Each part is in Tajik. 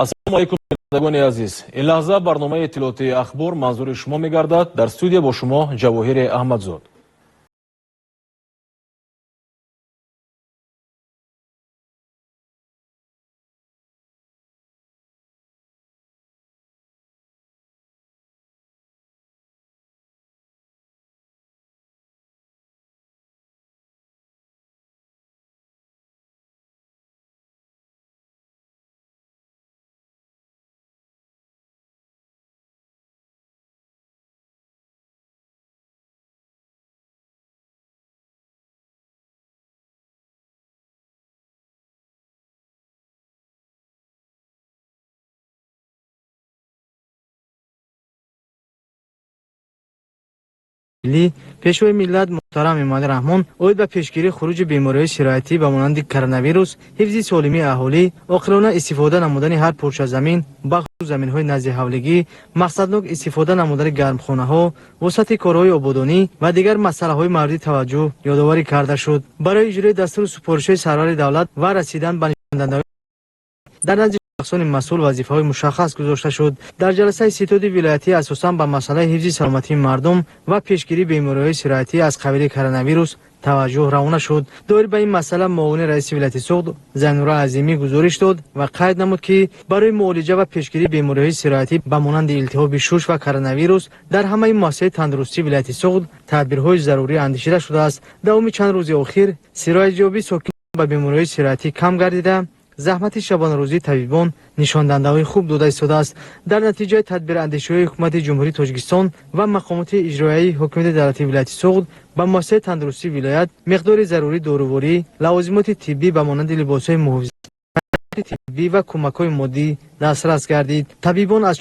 Ассалому алайкум, бинандагони азиз. Ин лаҳза барномаи иттилоотии «Ахбор» манзури шумо мегардад. Дар студия бо шумо Ҷавоҳири Аҳмадзод. Миллӣ, Пешвои миллат муҳтарам Эмомалӣ Раҳмон оид ба пешгирии хуруҷи бемориҳои сироятӣ ба монанди коронавирус, ҳифзи солимии аҳолӣ, оқилона истифода намудани ҳар порча замин, бахусус заминҳои назди ҳавлигӣ, мақсаднок истифода намудани гармхонаҳо, вусъати корҳои ободонӣ ва дигар масъалаҳои мавриди таваҷҷӯҳ ёдоварӣ карда шуд. Барои иҷрои дастуру супоришҳои сарвари давлат ва расидан ба нишондиҳандаҳои дар назди шахсони масъул вазифаҳои мушаххас гузошта шуд. Дар ҷаласаи ситоди вилоятӣ асосан ба масъалаи ҳифзи саломатии мардум ва пешгирии бемориҳои сироятӣ аз қабили коронавирус таваҷҷӯҳ равона шуд. Доир ба ин масъала муовини раиси вилояти Суғд Зайнура Азимӣ гузориш дод ва қайд намуд, ки барои муолиҷа ва пешгирии бемориҳои сироятӣ ба монанди илтиҳоби шуш ва коронавирус дар ҳамаи муассисаи тандурустии вилояти Суғд тадбирҳои зарурӣ андешида шудааст. Давоми чанд рӯзи охир сироятёбии сокинон ба бемориҳои сироятӣ кам гардида, заҳмати шабонарӯзии табибон нишондиҳандаҳои хуб дода истодааст. Дар натиҷаи тадбирандешиҳои Ҳукумати Ҷумҳурии Тоҷикистон ва мақомоти иҷроияи ҳокимияти давлатии вилояти Суғд ба муассисаи тандурустии вилоят миқдори зарурии доруворӣ, лавозимоти тиббӣ ба монанди либосҳои муҳофизати тиббӣ ва кӯмакҳои моддӣ дастрас гардид. Табибон аз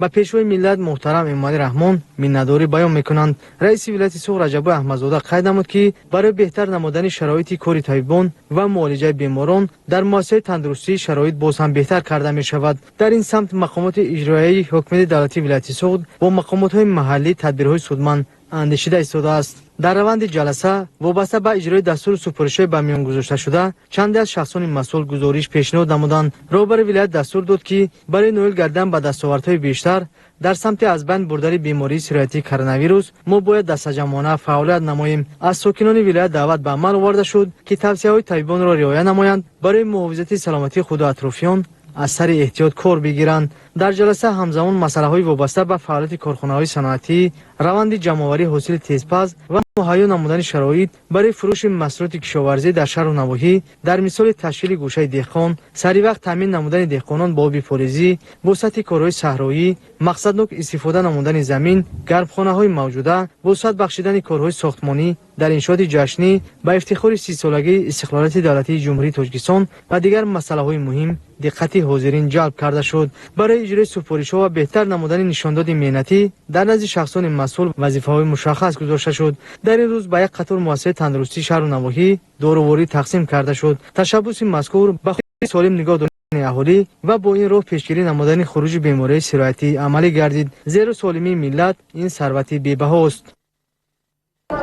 ба Пешвои миллат муҳтарам Эмомалӣ Раҳмон миннатдорӣ баён мекунанд. Раиси вилояти Суғд Раҷаббой Аҳмадзода қайд намуд, ки барои беҳтар намудани шароити кори табибон ва муолиҷаи беморон дар муассисаи тандурустӣ шароит боз ҳам беҳтар карда мешавад. Дар ин самт мақомоти иҷроияи ҳокимияти давлатии вилояти Суғд бо мақомотҳои маҳаллӣ тадбирҳои судманд андешида истодааст. Дар раванди ҷаласа вобаста ба иҷрои дастуру супоришҳои ба миён гузошташуда чанде аз шахсони масъул гузориш пешниҳод намуданд. Роҳбари вилоят дастур дод, ки барои ноил гардан ба дастовардҳои бештар дар самти аз байн бурдани бемории сироятии коронавирус мо бояд дастаҷамъона фаъолият намоем. Аз сокинони вилоят даъват ба амал оварда шуд, ки тавсияҳои табибонро риоя намоянд, барои муҳофизати саломатии худу атрофиён аз сари эҳтиёт кор бигиранд. Дар ҷаласа ҳамзамон масъалаҳои вобаста ба фаъолияти корхонаҳои саноатӣ, раванди ҷамъоварии ҳосили тезпаз ва муҳайё намудани шароит барои фурӯши маҳсулоти кишоварзӣ дар шаҳру навоҳӣ, дар мисоли ташкили гӯшаи деҳқон, саривақт таъмин намудани деҳқонон бо оби полизӣ, вусъати корҳои саҳроӣ, мақсаднок истифода намудани замин, гармхонаҳои мавҷуда, вусъат бахшидани корҳои сохтмонӣ дар иншооти ҷашнӣ ба ифтихори 30-солагии истиқлолияти давлатии Ҷумҳурии Тоҷикистон ва дигар масъалаҳои муҳим диққати ҳозирин ҷалб карда шуд. Барои иҷрои супоришҳо ва беҳтар намудани нишондоди меҳнатӣ дар назди шахсони масъул вазифаҳои мушаххас гузошта шуд. Дар ин рӯз ба як қатор муассисаи тандурустии шаҳру навоҳӣ доруворӣ тақсим карда шуд. Ташаббуси мазкур ба солим нигоҳ доштани аҳолӣ ва бо ин роҳ пешгирӣ намудани хуруҷи бемориҳои сироятӣ амалӣ гардид, зеро солимии миллат ин сарвати бебаҳост.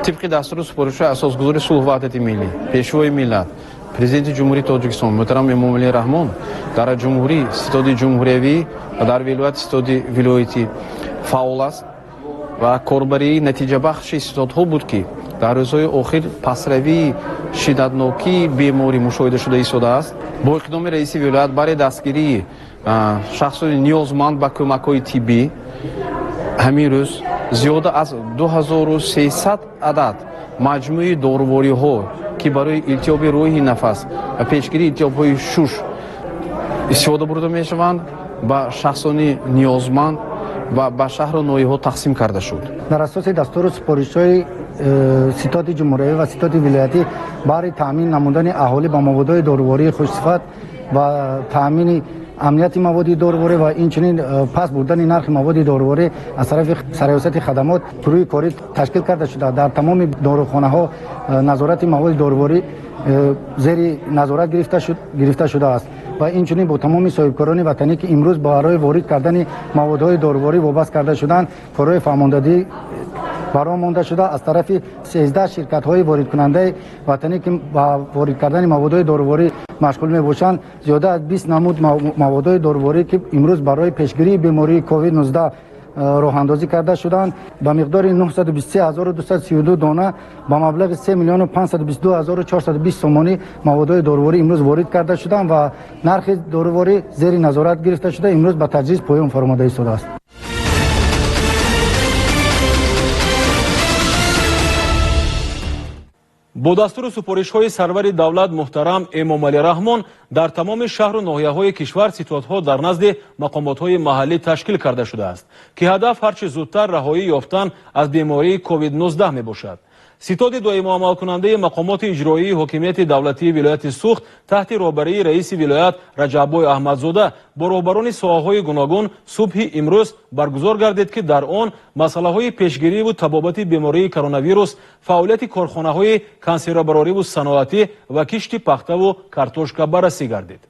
Тибқи дастуру супоришҳои Асосгузори сулҳу ваҳдати миллӣ, Пешвои миллат, Президенти Ҷумҳурии Тоҷикистон муҳтарам Эмомалӣ Раҳмон, дар ҷумҳурӣ ситоди ҷумҳуриявӣ ва дар вилоят ситоди вилоятӣ фаъол аст ва корбарии натиҷабахши ситодҳо буд, ки дар рӯзҳои охир пасравии шиддатнокии беморӣ мушоҳида шуда истодааст. Бо иқдоми раиси вилоят барои дастгирии шахсони ниёзманд ба кӯмакҳои тиббӣ ҳамин рӯз зиёда аз 2300 адад маҷмӯи дорувориҳо, ки барои илтиҳоби рӯҳи нафас ва пешгирии илтиҳобҳои шуш истифода бурда мешаванд, ба шахсони ниёзманд ва ба шаҳру ноҳияҳо тақсим карда шуд. Дар асоси дастуру супоришҳои ситоди ҷумҳуриявӣ ва ситоди вилоятӣ баҳри таъмин намудани аҳолӣ ба маводҳои дорувории хушсифат ва таъмини амнияти маводи доруворӣ ва инчунин паст бурдани нархи маводи доруворӣ аз тарафи Сарраёсати хадамот гурӯҳи корӣ ташкил карда шуда, дар тамоми дорухонаҳо назорати маводи доруворӣ зери назорат гирифта шудааст ва инчунин бо тамоми соҳибкорони ватанӣ, ки имрӯз барои ворид кардани маводҳои доруворӣ вобаст карда шуданд, корҳои фаҳмондадӣ. ба роҳ монда шуда аз тарафи 13 ширкатҳои воридкунандаи ватанӣ, ки ба ворид кардани маводҳои доруворӣ машғул мебошанд, зиёда аз 20 намуд маводҳои доруворӣ, ки имрӯз барои пешгирии бемории COVID-19 роҳандозӣ карда шуданд, ба миқдори 923232 дона ба маблағи 3 522 420 сомонӣ маводҳои доруворӣ имрӯз ворид карда шуданд ва нархи доруворӣ зери назорат гирифта шуда, имрӯз ба таҷриз поён фаромада истодааст. Бо дастуру супоришҳои сарвари давлат муҳтарам Эмомалӣ Раҳмон дар тамоми шаҳру ноҳияҳои кишвар ситодҳо дар назди мақомотҳои маҳаллӣ ташкил карда шудааст, ки ҳадаф ҳарчи зудтар раҳоӣ ёфтан аз бемории COVID-19 мебошад. Ситоди доимоамалкунандаи мақомоти иҷроии ҳокимияти давлатии вилояти Суғд таҳти роҳбарии раиси вилоят Раҷаббой Аҳмадзода бо роҳбарони соҳаҳои гуногун субҳи имрӯз баргузор гардид, ки дар он масъалаҳои пешгириву табобати бемории коронавирус, фаъолияти корхонаҳои консервобарориву саноатӣ ва кишти пахтаву картошка баррасӣ гардид.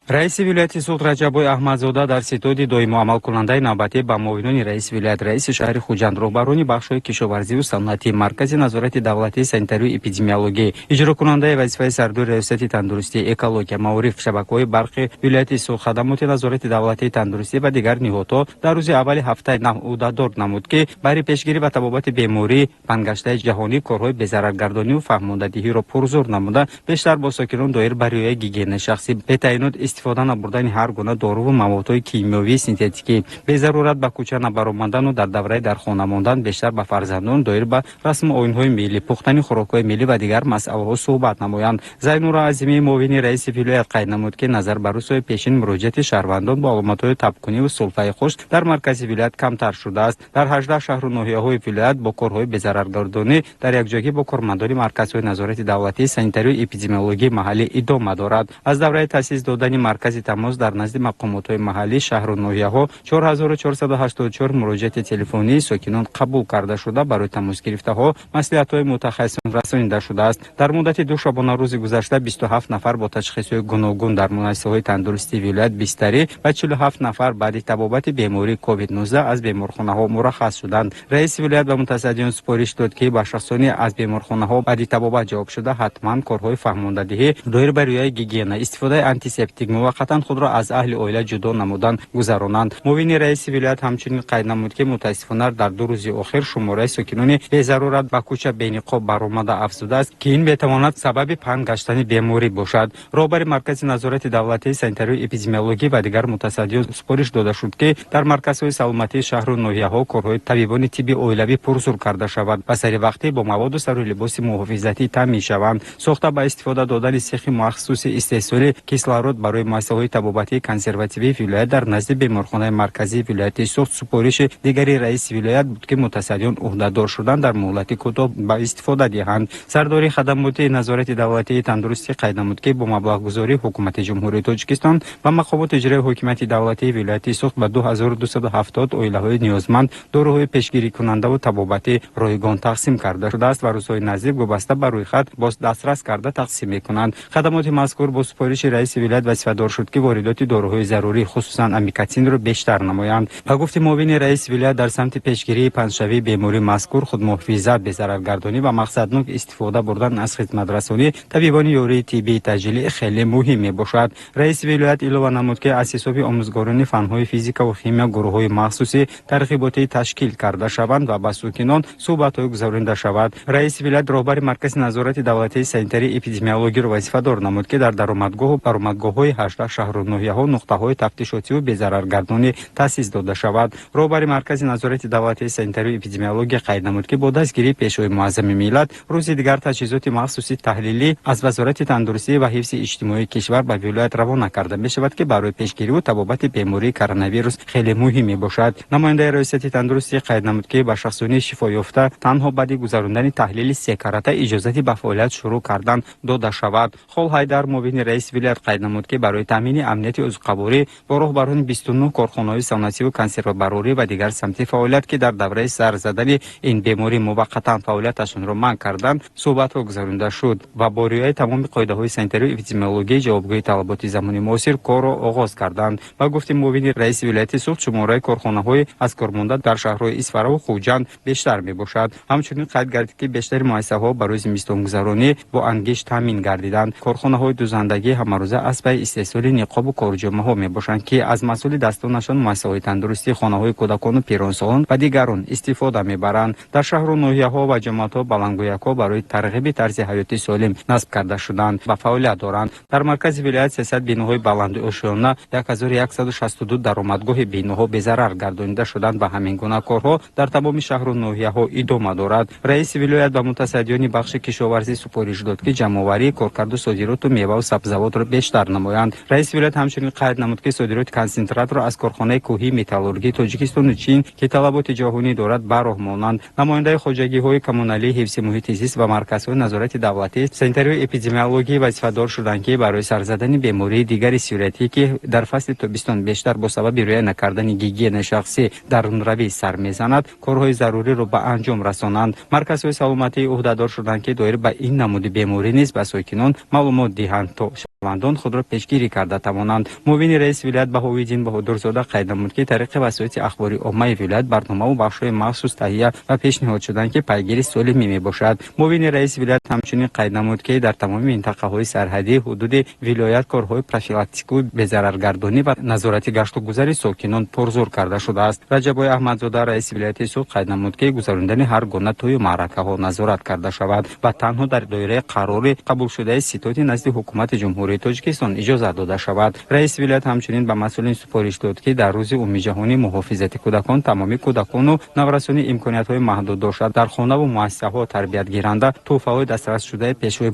Раиси вилояти Суғд Раҷаббой Аҳмадзода дар ситоди доимоамалкунандаи навбатӣ ба муовинони раиси вилоят, раиси шаҳри Хуҷанд, роҳбарони бахшҳои кишоварзиву саноатӣ, Маркази назорати давлатии санитарию эпидемиологӣ, иҷрокунандаи вазифаи сардори Раёсати тандурустӣ, экология, маориф, шабакаҳои барқи вилояти Суғд, хадамоти назорати давлатии тандурустӣ ва дигар ниҳодҳо дар рӯзи аввали ҳафтаи нав ӯҳдадор намуд, ки баҳри пешгирӣ ва табобати бемории пангаштаи ҷаҳонӣ корҳои безараргардониву фаҳмондадиҳиро пурзур намуда, бештар бо сокинон доир ба риояи гигиенаи шахсӣ, бетаъйинот истифода набурдани ҳар гуна доруву маводҳои кимиёвии синтетикӣ, безарурат ба кӯча набаромадану дар давраи дар хона мондан бештар ба фарзандон доир ба расму оинҳои миллӣ, пухтани хӯрокҳои миллӣ ва дигар масъалаҳо суҳбат намоянд. Зайнура Азимӣ, муовини раиси вилоят, қайд намуд, ки назар ба рӯзҳои пешин муроҷиати шаҳрвандон бо аломатҳои табкуниву сулфаи хушк дар маркази вилоят камтар шудааст. Дар 18 шаҳру ноҳияҳои вилоят бо корҳои безараргардонӣ дар якҷоягӣ бо кормандони марказҳои назорати давлатии санитарию эпидемиологии маҳаллӣ идома дорад. Аз давраи таъсис додани маркази тамос дар назди мақомотҳои маҳаллӣ, шаҳру ноҳияҳо 4484 муроҷиати телефонии сокинон қабул карда шуда, барои тамосгирифтаҳо маслиҳатҳои мутахассисон расонида шудааст. Дар муддати ду шабонарӯзи гузашта 27 нафар бо ташхисҳои гуногун дар муассисаҳои тандурустии вилоят бистарӣ ва 47 нафар баъди табобати бемории COVID-19 аз беморхонаҳо мураххас шуданд. Раиси вилоят ба мутасаддиён супориш дод, ки ба шахсони аз беморхонаҳо баъди табобат ҷавоб шуда ҳатман корҳои фаҳмондадиҳӣ доир ба риояи гигиена, истифодаи антисептик, муваққатан худро аз аҳли оила ҷудо намудан гузаронанд. Муовини раиси вилоят ҳамчунин қайд намуд, ки мутаассифона дар ду рӯзи охир шумораи сокинони безарурат ба кӯча бениқоб баромада афзудааст, ки ин метавонад сабаби паҳн гаштани беморӣ бошад. Роҳбари Маркази назорати давлатии санитарию эпидемиологӣ ва дигар мутасаддиён супориш дода шуд, ки дар марказҳои саломатии шаҳру ноҳияҳо корҳои табибони тибби оилавӣ пурзур карда шавад ва саривақтӣ бо маводу сару либоси муҳофизатӣ таъмин шаванд. Сохта ба истифода додани сехи махсуси истеҳсоли кислород барои муассисаҳои табобатии консервативии вилоят дар назди беморхонаи марказии вилояти Суғд супориши дигари раиси вилоят буд, ки мутасаддиён ӯҳдадор шуданд дар муҳлати кӯтоҳ ба истифода диҳанд. Сардори хадамоти назорати давлатии тандурустӣ қайд намуд, ки бо маблағгузории ҳукумати Ҷумҳурии Тоҷикистон ва мақомоти иҷрои ҳокимияти давлатии вилояти Суғд ба 2270 оилаҳои ниёзманд доруҳои пешгирикунандаву табобатӣ ройгон тақсим карда шудааст ва рӯзҳои наздик вобаста ба рӯйхат боз дастрас карда тақсим мекунанд. Хадамоти мазкур бо супориши раиси вилоят вазифадор шуд, ки воридоти доруҳои зарурӣ, хусусан амикатсинро бештар намоянд. Ба гуфти муовини раиси вилоят, дар самти пешгирии паҳншавии бемории мазкур худмуҳофизат, безараргардонӣ ва мақсаднок истифода бурдан аз хизматрасонӣ табибони ёрии тиббии таъҷилӣ хеле муҳим мебошад. Раиси вилоят илова намуд, ки аз ҳисоби омӯзгорони фанҳои физикаву химия гурӯҳҳои махсуси тарғиботӣ ташкил карда шаванд ва ба сокинон суҳбатҳое гузаронида шавад. Раиси вилоят роҳбари Маркази назорати давлатии санитарии эпидемиологиро вазифадор намуд, ки дар даромадгоҳу баромадгоҳҳои 18 шаҳру ноҳияҳо нуқтаҳои тафтишотиву безараргардонӣ таъсис дода шавад. Роҳбари Маркази назорати давлатии санитарию эпидемиология қайд намуд, ки бо дастгирии Пешвои муаззами миллат рӯзи дигар таҷҳизоти махсуси таҳлилӣ аз Вазорати тандурустӣ ва ҳифзи иҷтимоии кишвар ба вилоят равона карда мешавад, ки барои пешгириву табобати бемории коронавирус хеле муҳим мебошад. Намояндаи Раёсати тандурустӣ қайд намуд, ки ба шахсони шифоёфта танҳо баъди гузарондани таҳлили секарата иҷозати ба фаъолият шурӯъ кардан дода шавад. Хол Ҳайдар, муовини раиси вилоят, қайд намуд, ки барои Барои таъмини амнияти озуқаворӣ бо роҳбарони 29 корхонаҳои саноативу консервабарорӣ ва дигар самти фаъолият, ки дар давраи сар задани ин беморӣ муваққатан фаъолияташонро манъ карданд, суҳбатҳо гузаронида шуд ва бо риояи тамоми қоидаҳои санитарию эпидемиологӣ, ҷавобгӯи талаботи замони муосир корро оғоз карданд. Ба гуфти муовини раиси вилояти Суғд, шумораи корхонаҳои аз кор монда дар шаҳрҳои Исфараву Хуҷанд бештар мебошад. Ҳамчунин қайд гардид, ки бештари муассисаҳо барои зимистонгузаронӣ бо ангишт таъмин гардиданд. Корхонаҳои дузандагӣ ҳамарӯза аз пайи истеҳсоли ниқобу корҷомаҳо мебошанд, ки аз маҳсули дастонашон муассисаҳои тандурустӣ, хонаҳои кӯдакону пиронсолон ва дигарон истифода мебаранд. Дар шаҳру ноҳияҳо ва ҷамоатҳо баландгӯякҳо барои тарғиби тарзи ҳаёти солим насб карда шуданд ва фаъолият доранд. Дар маркази вилоят 300 биноҳои баландошёна, 1162 даромадгоҳи биноҳо безарар гардонида шуданд ва ҳамин гуна корҳо дар тамоми шаҳру ноҳияҳо идома дорад. Раиси вилоят ба мутасаддиёни бахши кишоварзӣ супориш дод, ки ҷамъоварии коркарду содироту меваву сабзавотро бештар намоянд. Раиси вилоят ҳамчунин қайд намуд, ки содироти консентратро аз корхонаи кӯҳии металлургии Тоҷикистону Чин, ки талаботи ҷаҳонӣ дорад, ба роҳ монанд. Намояндаи хоҷагиҳои коммуналии ҳифзи муҳити зист ва марказҳои назорати давлатӣ санитарию эпидемиологӣ вазифадор шуданд, ки барои сар задани бемории дигари сироятӣ, ки дар фасли тобистон бештар бо сабаби риоя накардани гигиенаи шахсӣ дарунравӣ сар мезанад, корҳои заруриро ба анҷом расонанд. Марказҳои саломатӣ ӯҳдадор шуданд, ки доир ба ин намуди беморӣ низ ба сокинон маълумот диҳанд, то шаҳрвандон худро пешгирӣ карда тавонанд. Муовини раиси вилоят Баҳовиддин Баҳодурзода қайд намуд, ки тариқи васоити ахбори оммаи вилоят барномаву бахшҳои махсус таҳия ва пешниҳод шуданд, ки пайгири солимӣ мебошад. Муовини раиси вилоят ҳамчунин қайд намуд, ки дар тамоми минтақаҳои сарҳадии ҳудуди вилоят корҳои профилактикию безараргардонӣ ва назорати гаштугузари сокинон пурзур карда шудааст. Раҷаббой Аҳмадзода, раиси вилояти Суғд, қайд намуд, ки гузаронидани ҳар гуна тӯю маъракаҳо назорат карда шавад ва танҳо дар доираи қарори қабулшудаи ситоди назди ҳукумати Ҷумҳурии Тоҷикистон иҷозат дода шавад. Раиси вилоят ҳамчунин ба масъулин супориш дод, ки дар рӯзи умумиҷаҳонии муҳофизати кӯдакон тамоми кӯдакону наврасони имкониятҳои маҳдуд дошта, дар хонаву муассисаҳо тарбиятгиранда тӯҳфаҳои дастрасшудаи пешвои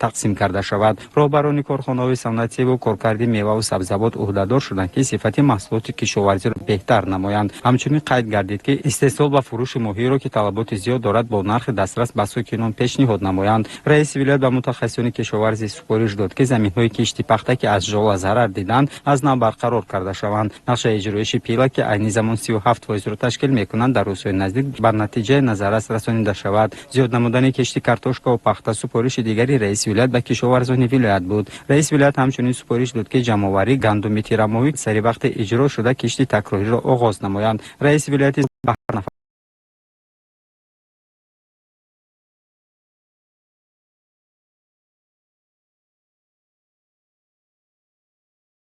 тақсим карда шавад. Роҳбарони корхонаҳои саноативу коркарди меваву сабзавот ӯҳдадор шуданд, ки сифати маҳсулоти кишоварзиро беҳтар намоянд. Ҳамчунин қайд гардид, ки истеҳсол ва фурӯши моҳиро, ки талаботи зиёд дорад, бо нархи дастрас ба сокинон пешниҳод намоянд. Раиси вилоят ба мутахассисони кишоварзӣ супориш дод, ки заминҳои кишти пахта, ки аз жола зарар диданд, аз нав барқарор карда шаванд. Нақшаи иҷроиши пила, ки айни замон 37%-ро ташкил мекунанд, дар рӯзҳои наздик ба натиҷаи назаррас расонида шавад. Зиёд намудани кишти картошкаву пахта супориши дигари раиси вилоят ба кишоварзони вилоят буд. Раиси вилоят ҳамчунин супориш дод, ки ҷамъоварии гандуми тирамоҳӣ сари вақти иҷро шуда, кишти такрориро оғоз намоянд. Раиси вилояти ба ҳар нафар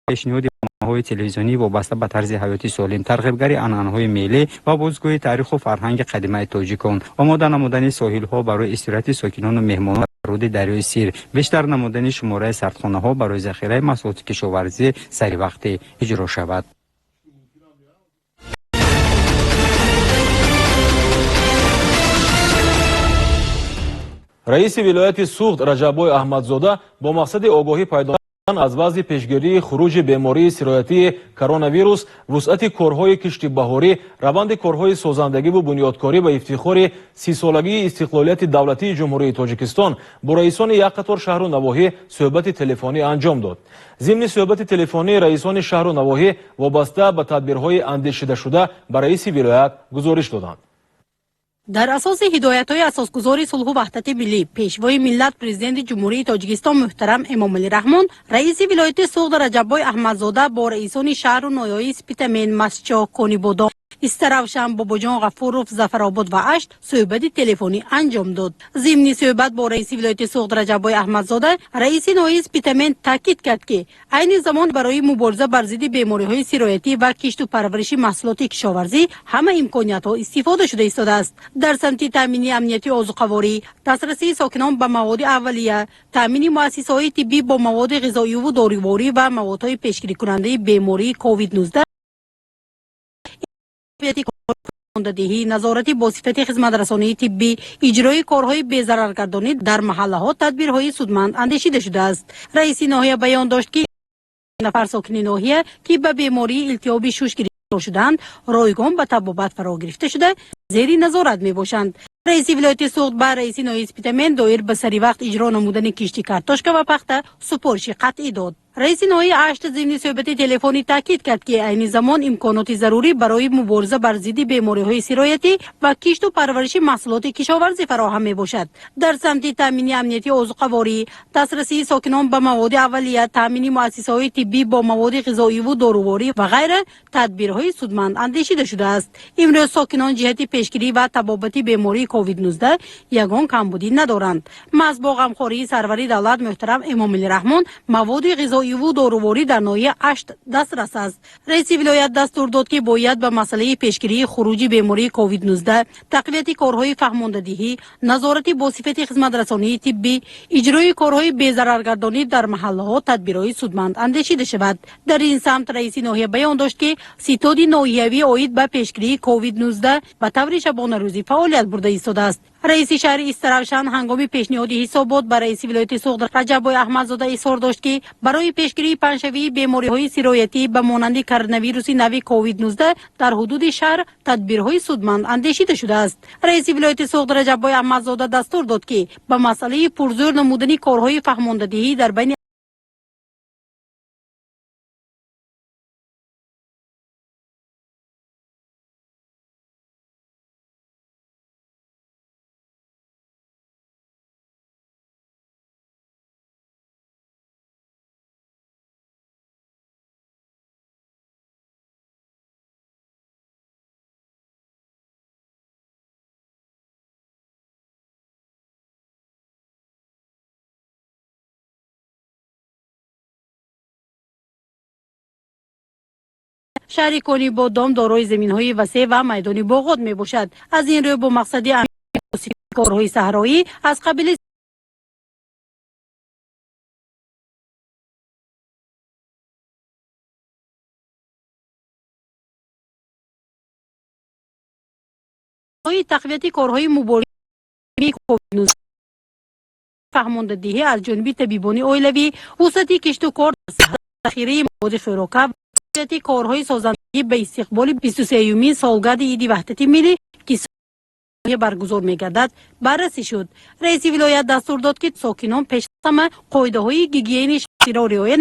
пешниҳоди барномаҳои телевизионӣ вобаста ба тарзи ҳаёти солим, тарғибгари анъанаҳои миллӣ ва бозгӯи таъриху фарҳанги қадимаи тоҷикон, омода намудани соҳилҳо барои истироҳати сокинону меҳмонон руди дарёи Сир, бештар намудани шумораи сардхонаҳо барои захираи маҳсулоти кишоварзӣ саривақтӣ иҷро шавад. Раиси вилояти Суғд Раҷаббой Аҳмадзода бо мақсади огоҳӣ пайдо аз вазъи пешгирии хуруҷи бемории сироятии коронавирус, вусъати корҳои кишти баҳорӣ, раванди корҳои созандагиву бунёдкорӣ ба ифтихори 30-солагии истиқлолияти давлатии Ҷумҳурии Тоҷикистон бо раисони як қатор шаҳру навоҳӣ суҳбати телефонӣ анҷом дод. Зимни суҳбати телефонӣ раисони шаҳру навоҳӣ вобаста ба тадбирҳои андешидашуда ба раиси вилоят гузориш доданд. Дар асоси ҳидоятҳои асосгузори сулҳу ваҳдати миллӣ, пешвои миллат, Президенти Ҷумҳурии Тоҷикистон муҳтарам Эмомалӣ Раҳмон, раиси вилояти Суғд Раҷаббой Аҳмадзода бо раисони шаҳру ноҳияи Спитамен, Мастчоҳ, Конибодом, Истаравшан, Бобоҷон Ғафуров, Зафаробод ва Ашт суҳбати телефонӣ анҷом дод. Зимни суҳбат бо раиси вилояти Суғд Раҷаббой Аҳмадзода раиси ноҳияи Спитамен таъкид кард, ки айни замон барои мубориза бар зидди бемориҳои сироятӣ ва кишту парвариши маҳсулоти кишоварзӣ ҳама имкониятҳо истифода шуда истодааст. Дар самти таъмини амнияти озуқаворӣ, дастрасии сокинон ба маводи аввалия, таъмини муассисаҳои тиббӣ бо маводи ғизоиву доруворӣ ва маводҳои пешгирикунандаи бемории COVID-19, диҳӣ, назорати бо сифати хизматрасонии тиббӣ, иҷрои корҳои безараргардонӣ дар маҳаллаҳо тадбирҳои судманд андешида шудааст. Раиси ноҳия баён дошт, ки нафар сокини ноҳия, ки ба бемории илтиҳоби шуш гирифтор шудаанд, ройгон ба табобат фаро гирифта шуда, зери назорат мебошанд. Раиси вилояти Суғд ба раиси ноҳияи Спитамен доир ба саривақт иҷро намудани кишти картошка ва пахта супориши қатъӣ дод. Раиси ноҳияи Ашт зимни суҳбати телефонӣ таъкид кард, ки айни замон имконоти зарурӣ барои мубориза бар зидди бемориҳои сироятӣ ва кишту парвариши маҳсулоти кишоварзӣ фароҳам мебошад. Дар самти таъмини амнияти озуқаворӣ, дастрасии сокинон ба маводи аввалия, таъмини муассисаҳои тиббӣ бо маводи ғизоиву доруворӣ ва ғайра тадбирҳои судманд андешида шудааст. Имрӯз сокинон ҷиҳати пешгирӣ ва табобати бемории COVID-19 ягон камбудӣ надоранд. Маҳз бо ғамхории сарвари давлат муҳтарам Эмомалӣ Раҳмон маводи ғизоиву доруворӣ дар ноҳияи Ашт дастрас аст. Раиси вилоят дастур дод, ки бояд ба масъалаи пешгирии хуруҷи бемории COVID-19, тақвияти корҳои фаҳмондадиҳӣ, назорати бо сифати хизматрасонии тиббӣ, иҷрои корҳои безараргардонӣ дар маҳаллаҳо тадбирҳои судманд андешида шавад. Дар ин самт раиси ноҳия баён дошт, ки ситоди ноҳиявӣ оид ба пешгирии COVID-19 ба таври шабонарӯзӣ фаъолият бурда истодааст. Раиси шаҳри Истаравшан ҳангоми пешниҳоди ҳисобот ба раиси вилояти Суғд Раҷаббой Аҳмадзода изҳор дошт, ки барои пешгирии паҳншавии бемориҳои сироятӣ ба монанди коронавируси нави COVID-19 дар ҳудуди шаҳр тадбирҳои судманд андешида шудааст. Раиси вилояти Суғд Раҷаббой Аҳмадзода дастур дод, ки ба масъалаи пурзӯр намудани корҳои фаҳмондадиҳӣ дар байни шаҳри Конибодом дорои заминҳои васеъ ва майдони боғот мебошад. Аз ин рӯ бо мақсади корҳои саҳроӣ аз қабили тақвияти корҳои муборизаи COVID-19, фаҳмондадиҳӣ аз ҷониби табибони оилавӣ, вусъати кишту кор, захираи маводи хӯрока, корҳои созандагӣ ба истиқболи 23-юмин солгарди Иди Ваҳдати Миллӣ, ки баргузор мегардад, баррасӣ шуд. Раиси вилоят дастур дод, ки сокинон пеш аз ҳама қоидаҳои гигиени шахсиро риоя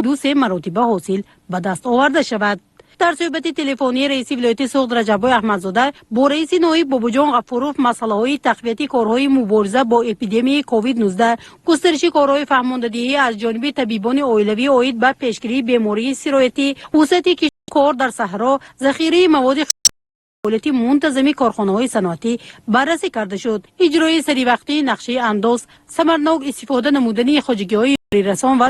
ду-се маротиба ҳосил ба даст оварда шавад. Дар суҳбати телефонии раиси вилояти Суғд Раҷаббой Аҳмадзода бо раиси ноҳияи Бобоҷон Ғафуров масъалаҳои тақвияти корҳои мубориза бо эпидемияи COVID-19, густариши корҳои фаҳмондадиҳӣ аз ҷониби табибони оилавӣ оид ба пешгирии бемории сироятӣ, вусъати кишту кор дар саҳро, захираи маводи фаъолияти мунтазами корхонаҳои саноатӣ баррасӣ карда шуд. Иҷрои саривақтии нақшаи андоз, самарнок истифода намудани хоҷагиҳои ёрирасон ва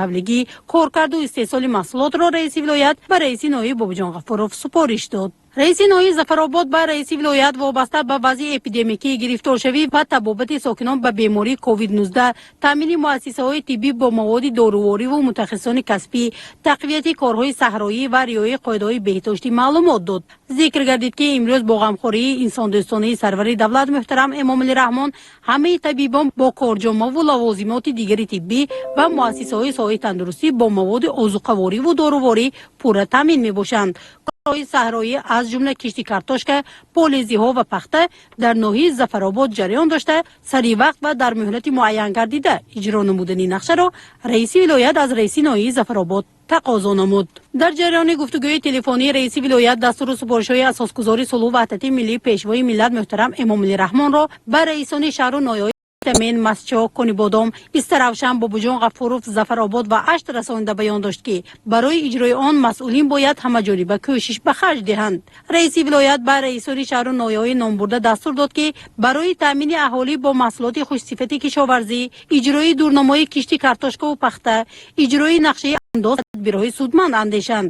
ҳавлигӣ, коркарду истеҳсоли маҳсулотро раиси вилоят ба раиси ноҳияи Бобоҷон Ғафуров супориш дод. Раиси ноҳияи Зафаробод ба раиси вилоят вобаста ба вазъи эпидемикӣ, гирифторшавӣ ва табобати сокинон ба бемории COVID-19, таъмини муассисаҳои тиббӣ бо маводи дорувориву мутахассисони касбӣ, тақвияти корҳои саҳроӣ ва риояи қоидаҳои беҳдоштӣ маълумот дод. Зикр гардид, ки имрӯз бо ғамхории инсондӯстонаи сарвари давлат муҳтарам Эмомалӣ Раҳмон ҳамаи табибон бо корҷомаву лавозимоти дигари тиббӣ ва муассисаҳои соҳаи тандурустӣ бо маводи озуқавориву доруворӣ пурра таъмин мебошанд. Корҳои саҳроӣ аз ҷумла кишти картошка, полезиҳо ва пахта дар ноҳияи Зафаробод ҷараён дошта, саривақт ва дар муҳлати муайян гардида иҷро намудани нақшаро раиси вилоят аз раиси ноҳияи Зафаробод тақозо намуд. Дар ҷараёни гуфтугӯи телефонии раиси вилоят дастуру супоришҳои асосгузори сулҳу ваҳдати миллӣ, Пешвои миллат муҳтарам Эмомалӣ Раҳмонро ба раисони шаҳру ноҳияҳои Спитамен, Мастчоҳ, Конибодом, Истаравшан, Бобоҷон Ғафуров, Зафаробод ва Ашт расонида баён дошт, ки барои иҷрои он масъулин бояд ҳамаҷониба кӯшиш ба харҷ диҳанд. Раиси вилоят ба раисони шаҳру ноҳияҳои номбурда дастур дод, ки барои таъмини аҳолӣ бо маҳсулоти хушсифати кишоварзӣ, иҷрои дурнамои кишти картошкаву пахта, иҷрои нақшаи андоз тадбирҳои судманд андешанд.